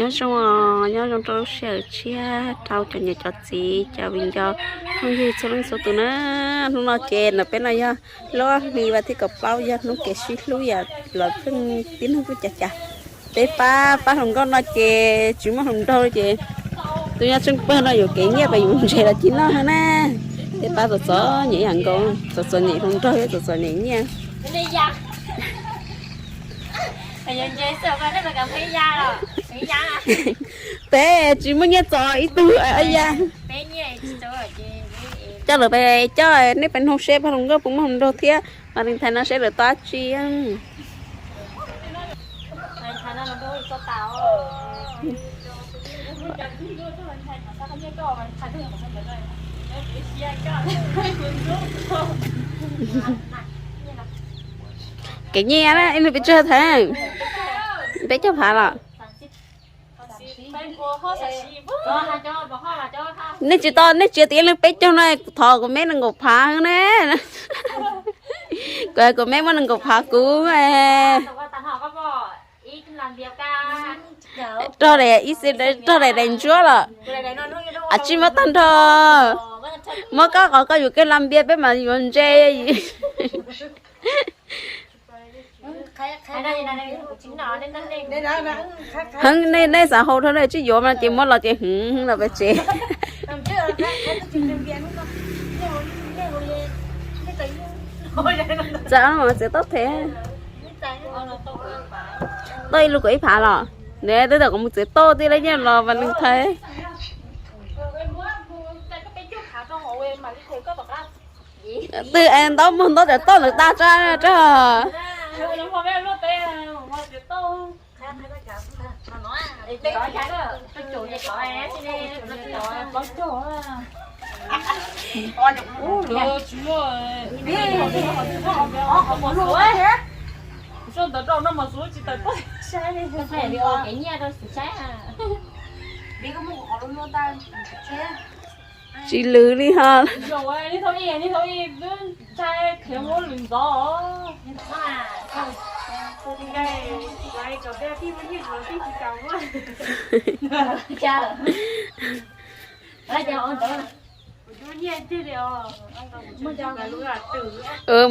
Nyob zoo, nyob zoo rau lub sij hawm tshiab rau cov niam cov txiv cov viv ncaus phooj ywg txhua leej txhua tus na. Hnub no ces ntawm peb no yog lub hli vas thib kaum plaub yog hnub kev sib hlub yom, los pheej tib neeg pheej cas cas. Peb pab pab hluas nkauj no ces tsis muaj hluas nraug ces tus nyob tsheej pawg no yuav kev nyiaj pes yuav ntses los cia noj na. Peb pab txom txom nyem yam nkaus, txom txom nyem hluas nraug thiab txom txom nyem nyiaj. Peb tsis muaj nyiaj txom ib tug ya. Coj lawv pais coj nej pais noog seb pab hluas nkauj puas muaj hluas nraug thiab Valentine no seb lawv tau dab tsi. Kev nyiaj na, ib nus pes tsawg thev? Peb caug phav los? Nej tsis tau, nej tsis tias leej peb caug no, kuv thov kuv me nees nkaum phav ne. Kuv, kuv me muaj nees nkaum phav kuv. Rog daim, rog daim daim ntsuab los? Ab, tsis muab tag nrho. Muab koj qhov koj yuav kiag la npias peb mas yuav ntse. Heev, nej xav hau dhau na, tsis yuav mas ces muab los ces hwv los pem tsev. Txawm no mas txiav tau thev. Tau ib lub kaum ib phav los? Neb twb tau kom mus txiav tau tij laug nyiaj los Valentine. Twb es ntaub muag ntaub cov toj ntawd tag tsa rag. Tsis lwm li ho.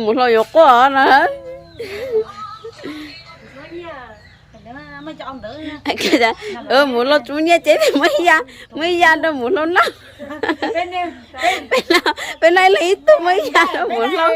Mus hlo yuav quaj na. Mus hlo tsub nyiaj ces muab ib ya, muab ib ya rau mus hlo noj. Peb noj ib leeg ib tug muab ib ya rau mus hlo.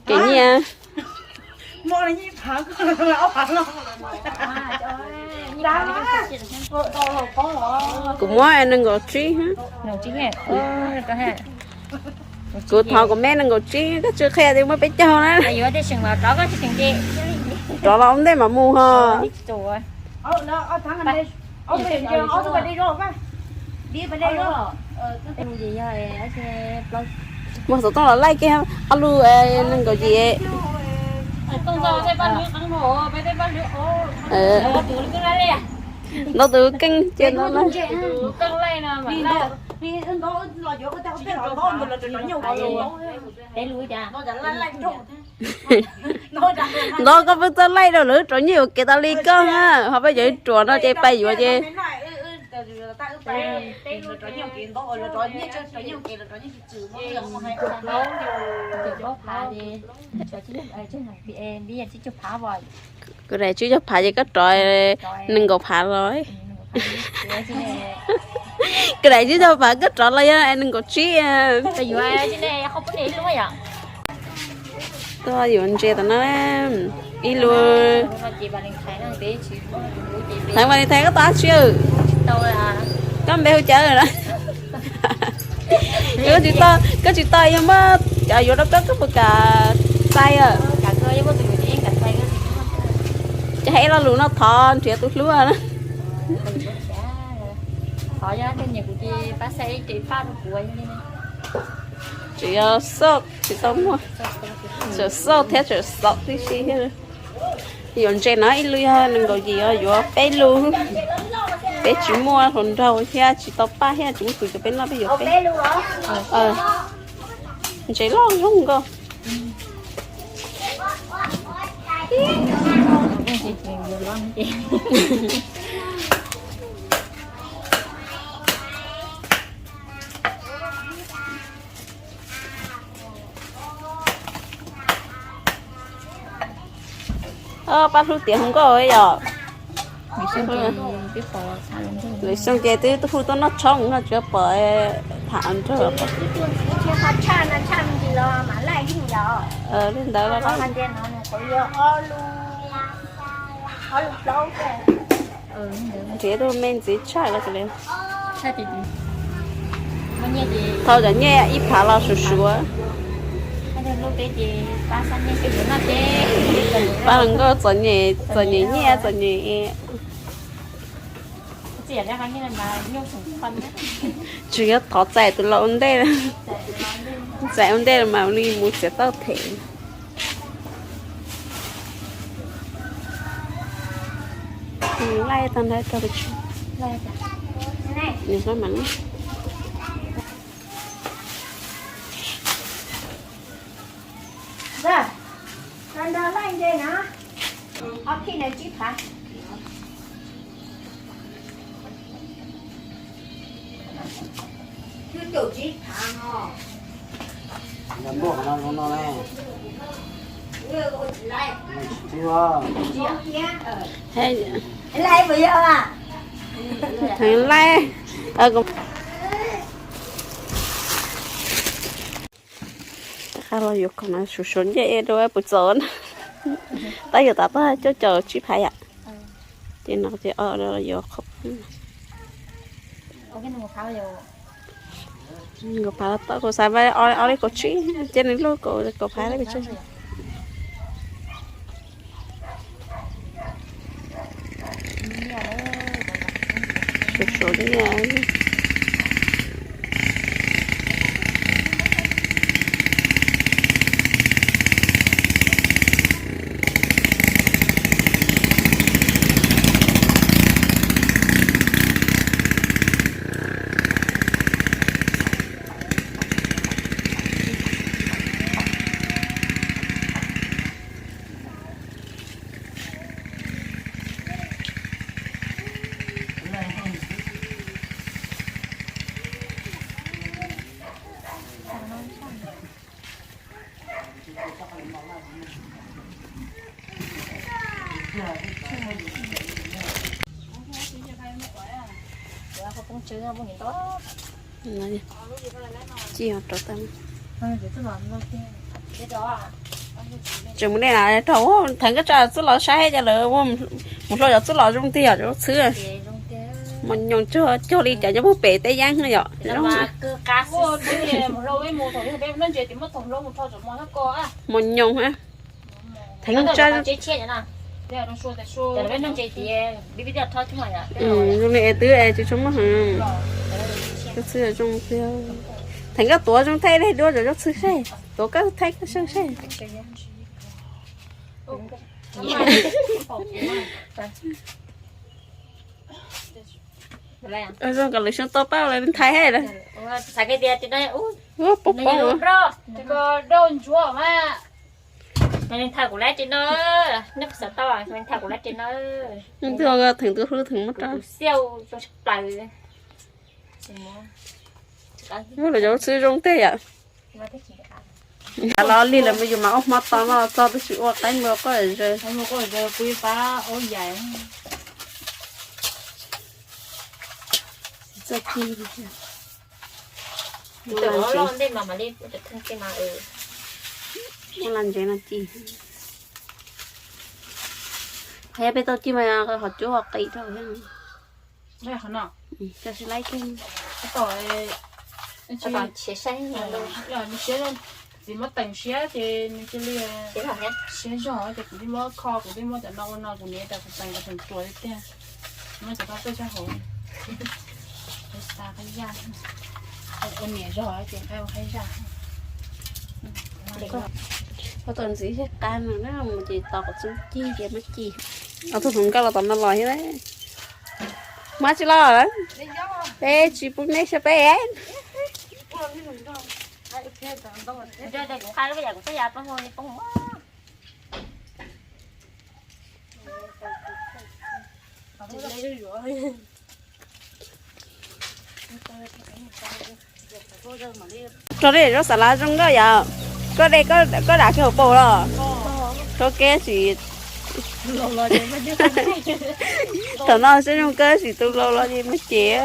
Kev nyiaj. Kuv muab nees nkaum tsib. Kuv thov kuv me nees nkaum tsib, koj tsis qhia tias muaj peb caug na. Rov los ua ntej mam mus ho. Muag xov tooj los laij kiag ob lub nees nkaum yim. Ntau tus keej cia ntau na. Ntau koj pheej txawj laij rau lawv rov nyiaj yuam kev tas li koj na, ho peb cov ruam no ces pais yuav ces. Kuv daim tsib caug phav ces koj rov nees nkaum phav los. Kuv daim tsib caug phav koj rov los yog nees nkaum tsib. Tuaj yuav ntses tom no, ib lub. Thaiv Valentine koj tau dab tsi? Koj npe hu cas? Koj tsis tau, koj tsis tau yog muab cov yuav rau koj, koj puas kam txais? Ces hais lo lus no thov nrhiav tus hlub na. Tseem yog xauj tsis tau muaj, tseem xauj thiab tseem xauj tib si thiab. Yuav ntses no ib lub yog nees nkaum yim, yuav peb lub, peb tsis muaj hluas nraug thiab tsis tau paj thiab tsis muaj tus cov peb noj peb yuav peb. Ntses loj zoo nkauj. Pab hlub tiav hluas nkauj yom. Lwm xyoo ces twb hu tuaj noj tshoob no tsis pom tham nrog. Li ntawd los nrhiav lub me ntxiv tshaj los li. Thau cov nyiaj ib phav los suav suav. Pab hluas nkauj txom nyem, txom nyem nyiaj txom nyem. Tsis yog thov txais tus laus ua ntej, txais ua ntej mas li mus txiav tau them. Laij tag nrho rau pes tsawg. Heev laij. Qab los yuav khoom no suav suav nyiaj rau puas txaus na. Tab yuav tas pab coj caum tsib phav yom. Ces no ces o yuav khoom. Kaum phav tau, kuv xav ob li kaum tsib, cia nws luaj kaum phav li kaum tsib. Suav suav nyiaj. Tsis rau tseem mus nej na rau theev koj tsa txwb los saib cas lawv mus hlo cov txwb los zoo tiag yom, cov txhwb. Mos nyoos cog cog li cov nyob puag pem teb yeeb no yom. Mos nyoos a. Theev tsa zoo li es twb es tsis tshua muaj heev. Cov txhwb zoo tiag. Theev koj tuav zoo thiab, duab cov txhwb seb, tuav koj thiab koj seb seb. Zoo kom lwm xyoo tau pab lawv nthaij thiab. Poob poob. Theev tus hlub theev muab rau. Ub, los cov txhwb zoo tiag yom. Los lig lawm mas yus mas ua hmo tau no txog twb tsis ua qaib mus ua qoj zaws. Txoj ci li. Muaj las ntsev no ci. Qhov peb tau ci mas qhov cuab qis rau thiab. Tsis laib kiag. Txiv muab teem siab ces nws cia li siab zog ces kuv thiaj muab kho, kuv thiaj muab cov no ua no, kuv niam tas kuv teem kuv teem ruam tiag tiag. Muab cov no peb sab hauv. Ua niam zog ces nqaij ua nqaij zaj. Ua tau ntxiv thiaj qab no na, mus ces tos kom txuj ci ces muab ci. Ob tug hluas nkauj los tom no los thiab. Muab tsis los lawm, peb tsis pub nej saib peb. Rau dej zaub xav lav zoo nkauj yom. Koj dej, koj dam kiag hauv paus los? Koj kev tsis, thaum no seb zoo koj tsis tu laus los ces muab ces.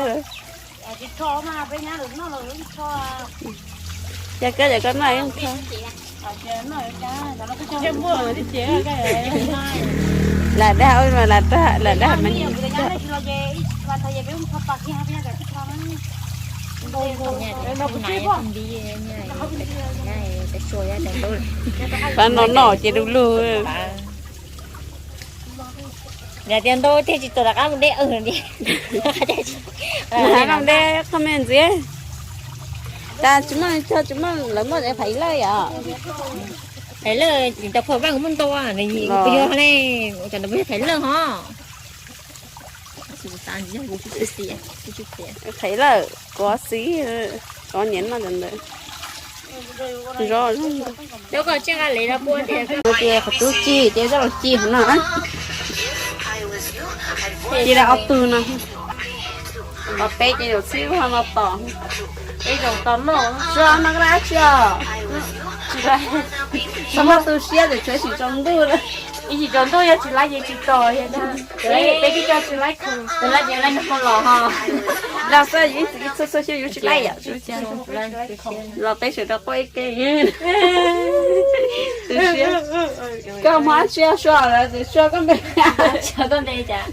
Ces koj, ces koj noj ib qho. Lam dag, lam dag, lam dag mas. Pab no noj ces du lug. Yog tias ntau thiaj tsis tuaj rov qab mus deb. Mus deb qhov me ntxiv. Cas tsis muaj, tsis muaj, lawv muaj phais lawj yom. Phais lawj, cov phom vaj kuv muaj ntau, nws yog ne, cov ntawd yog phais lawj hos. Phais lawj, kuv xis, kuv niam noj cov ntawd. Zoo, zoo. Tias qhov tub ci ces zaj los ci hov no. Ci lawm ob tug no. Peb ces yuav txhib ua no tom. Peb zoo tom no. Suav no koj dab tsi os? Tsis muaj tu siab, tseem tshuav ib tsis tsaus ntuj. Ib tsis tsaus ntuj yog tsis laib ces tsis tos. Peb twb coj tsis laib khoom, tsis laib ces laib nws ho los ho. Los xwb, yus ib txhia txhua xyoo yuav tsis laib yom. Los peb sawv rau quaj ib ke. Tu siab. Koj muab dab tsi Suav lawm, tus Suav koj npe? Koj npe cas?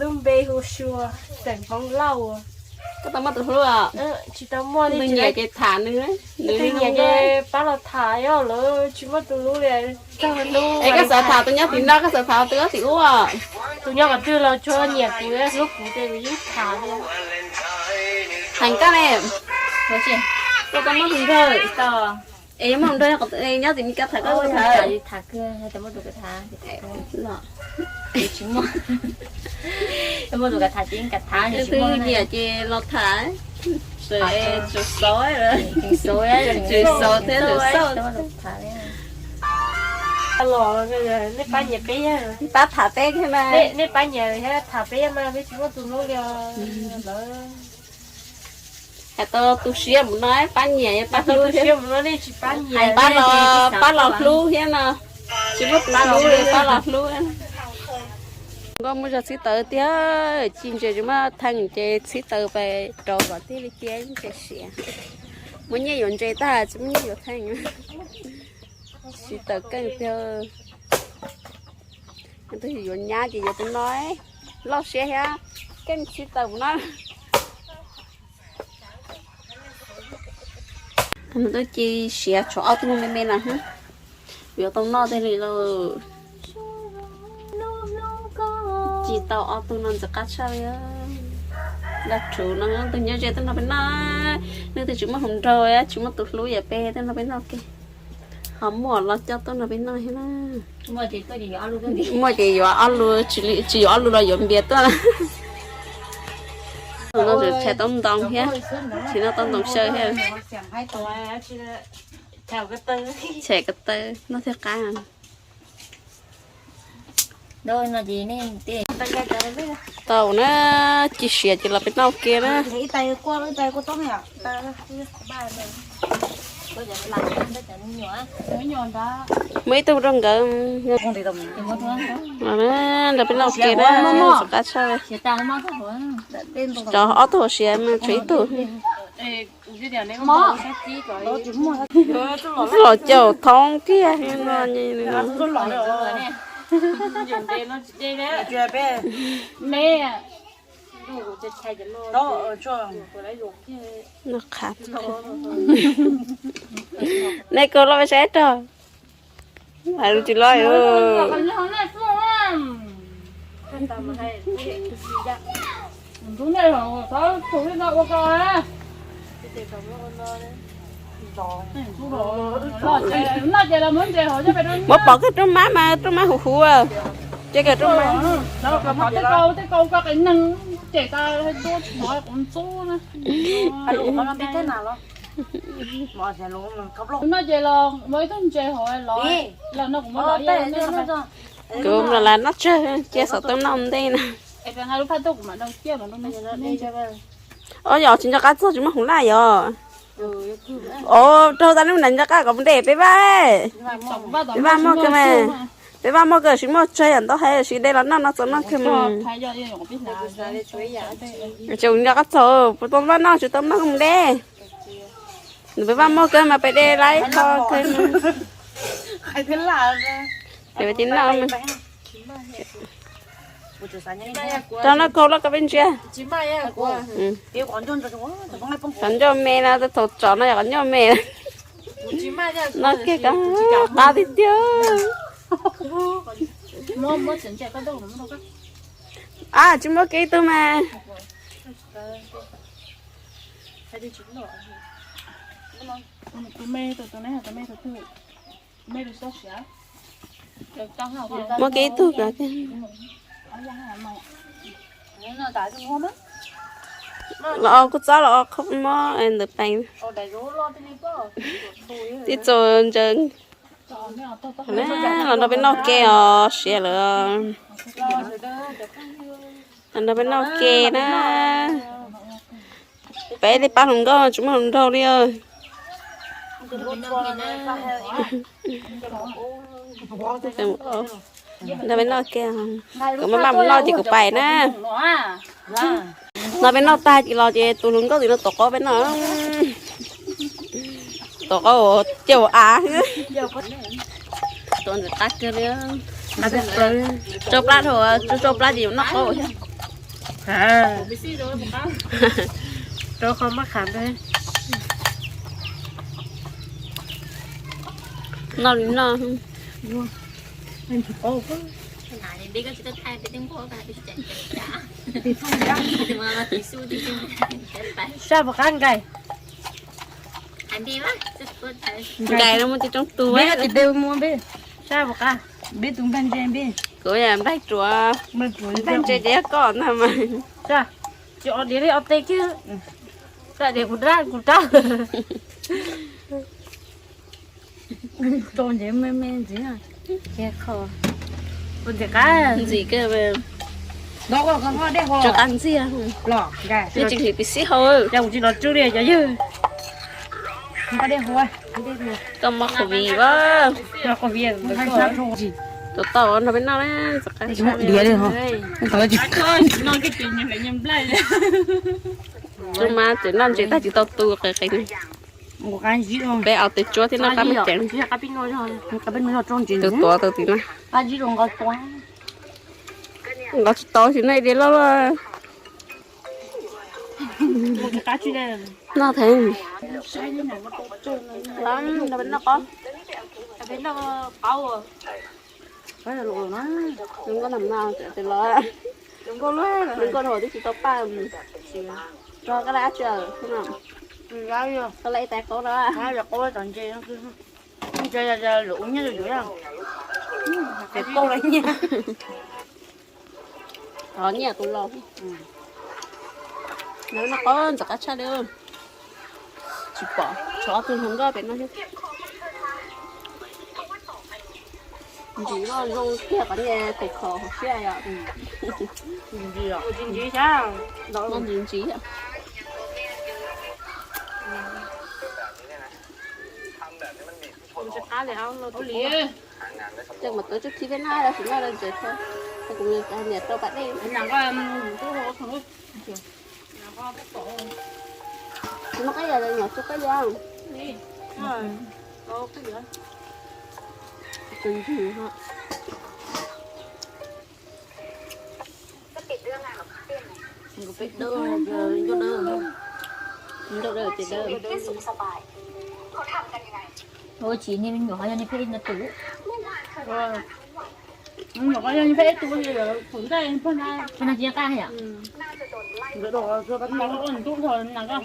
Lub npe hu Suav, xeem Hmoob Lauj. Koj tau muaj tus hlub os? Tsis tau muaj li. Tus nyiam ces tham nws, nws nyiam ces pab los tham, yog lawv tsis muaj tus hlub li. Es koj xav tham tus nyob tim no, koj xav tham tus nyob tim ub? Tus nyob qhov twg los tsuav nyiam kuv hlub kuv ces kuv yeej tham li. Tham koj ne. Koj tau muaj tus nrog es yuav muaj tus nrog nyob tim Meskas tham koj tham. Muaj tus kav tham, muaj tus kav tham ces yeej kav tham. Tus nyiam ces los tham. Tseem xauv, tseem xauv thiab tseem xauj. Nej pab nyiam peb, pab tham peb thiab mas. Nej pab nyiam thiab tham peb mas, peb tsis muaj tus hlub li lawm. Hais tau tu siab mus no pab nyiam pab hlub thiab. Pab los, pab los hlub thiab no. Tsis muaj tus hlub li, pab los hlub. Nkauj muaj zog txhib taws tiag, ci ntses tsis muaj theej ces txhib taws pais rau kom tib li cia ntses siav. Muaj nyiaj yuav ntses tag tsis muaj nyiaj yuav theej. Txhib taws keej tiag. Tus yuav nyab ces yuav tus no, loj siab thiab, keej txhib taws mus no. Twb ci siav tshuav ob tug me me no, yuav tau noj tiag li lauj. Ci tau ob tug no ntxim qab tshaj li. Dab rhuv no tus nyob ze tuaj nrog peb noj, nej twb tsis muaj hluas nraug, tsis muaj tus hlub yam peb tuaj nrog peb noj ke. Ho muaj los coj tuaj nrog peb noj thiab na. Muaj ces yuav ob lus, tsis yuav ob lus los yuav npias tuaj. Tus no tseem tshais taub ntoo thiab, tsis noj taub ntoo xyaw thiab. Tshais ko taw noj thiaj qab. Tau na, ci siav ces los peb noj ke na. Muaj ib tug rau nkawd. Los na, nrog peb noj ke na, txom qab tshaj. Cov ob tug hauv siav mas tshuav ib tug. Los caum thoob kiag no. Noj qhav. Nej kawg los saib rog. Hais lus tsis loj. Muab pov kiag rooj mab mas rooj mab huv huv, ces kiag rooj mab. Kuv los lam noj tsawg cia xov tooj noj ntej na. Ob yos tsis nco qab txog tsis muaj hauv laj yog. Os, raug tau lub na nco qab kom mus de peb vaj. Peb vaj muaj kawg mas. Peb vaj muaj kawg, tsis muaj tsawg yam ntau hais tsis de los noj no txaus noj kawg mas. Tsis nco qab txog, puas tau noj no tsis tau noj mus de. Nws peb vaj muaj kawg mas peb de laib kho kawg. Peb ti noj. Rau no kaug loj koj peb ntsia. Qhov ncauj me no thaum tsov no yog qhov ncauj me. No kiag qab tiag tiag. A, tsis muaj kiag ib tug mas. Muab kiag ib tug ko. Los kuj txob los qhov mob ntawd peem. Tib txuas ntsaws. Los nrog peb noj ke os, siav lawm. Los nrog peb noj ke na. Peb tej pab hluas nkauj tsis muaj hluas nraug li. Nrog peb noj ke, kuv maj maj mus noj ces kuv pais na. No peb noj tag ces los ces tus hluas nkauj tim no tuav qaub peb noj. Tuav qaub ua ciaj ua av. Tuav ntxim qab kawg li. Tsau plab dhau, tsau plab ces yuav noj qaub thiab. Rau qhov maj qham noj li noj. Saj puas qab nqaij? Nqaij no muaj cov roob tu, npeb no ces de mus npeb. Saj puas qab? Npeb tus nplag ntse npeb. Kuv yog nplag ruam, nplag ntse ces yog koj ntag mas. Saj, tsis os diav li os tes kiag. Saj diav kuv rab kuv rab. Rau ntsev me me ntxiv, ntxim qab, ntxim kawg, tsis qab ntxiag. Twb tsis hliv pis xib hau, kuv tsis los tsuj li cov yawg. Koj mob covid as. Tau tau no peb noj na. Tus mas tseem noj ntses tag tsis tau tu qe qe. Peb aus tes tsuab thiab noj qab me ceev. Tus tuav tus tim no. Nqa tsis tau sim neej de loj loj. Noj thev. Noj qab. Zoo nkauj na, tus los, tus nkauj los twb tsis tau paj. Tso koj lab tsi, koj lab ib tais qaub no. Ov nyiaj tus los. Noj qab ntxim qab tshaj li. Tsis pom tshuav ob tug hluas nkauj pem no thiab. Ntsim loj zoo tiag, qhov niag tes khov hauv siab yom. Ntsim ntsim. Ces mas tuav tsuj khi peb noj, tab sis noj ntses thiab. Kuv niam rau pas dej. Noj qab yog nyuam tsuj qab yog. Tus ntxwg ho. Ua tsis niag me nyuam ho yog niag pheb no tus. Me nyuam ho yog niag pheb tus, pheej noj tsis nyob qab yom. Ntub tho na koj.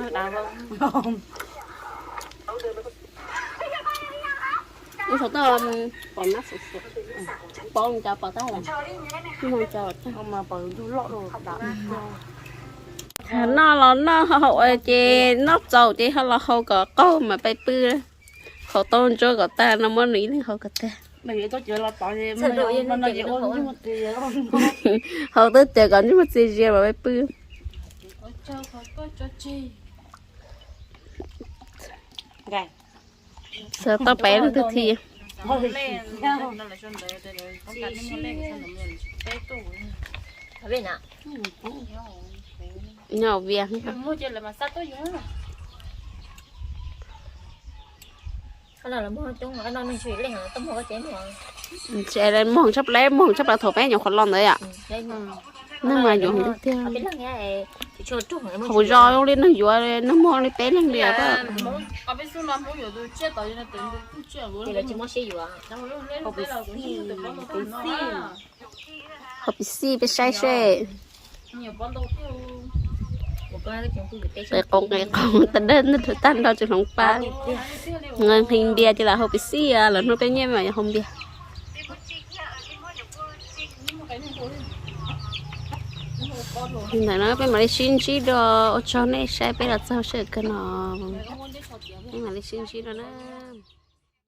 Ua saum toj pom nab xum xum, pom cov pom tag, noj cov. Noj los noj, ces noj txaus ces ho los hau kom qaug mas peb pw. Hau tau ntsuab kom tag no muab nws ib leeg hau kom tag. Hau tau ces kom ntsej muag txias zias mas peb pw. Txog toj peb leej twg thiaj. Nyob vias. Tsis muag tshaj plaws, muag tshaj plaws thaum peb nyuam qhuav los ntawd yom. Neeg mas yuav heev tiag. Thaum zos zoo li neeg yuav, neeg muaj li peb leeg li. Hau pis xij peb saib seb. Qe qoos qe qoos tag dawb tag nrho tsis hloov pa. Nqhis npias ces lam hau pis xij, lwm hnub peb nyiaj mas yuav hau npias. Li ntawd no peb mam li sib ntsib dua, ua tsaug nej saib peb los txog sij hawm kawg no. Peb mam li sib ntsib dua na.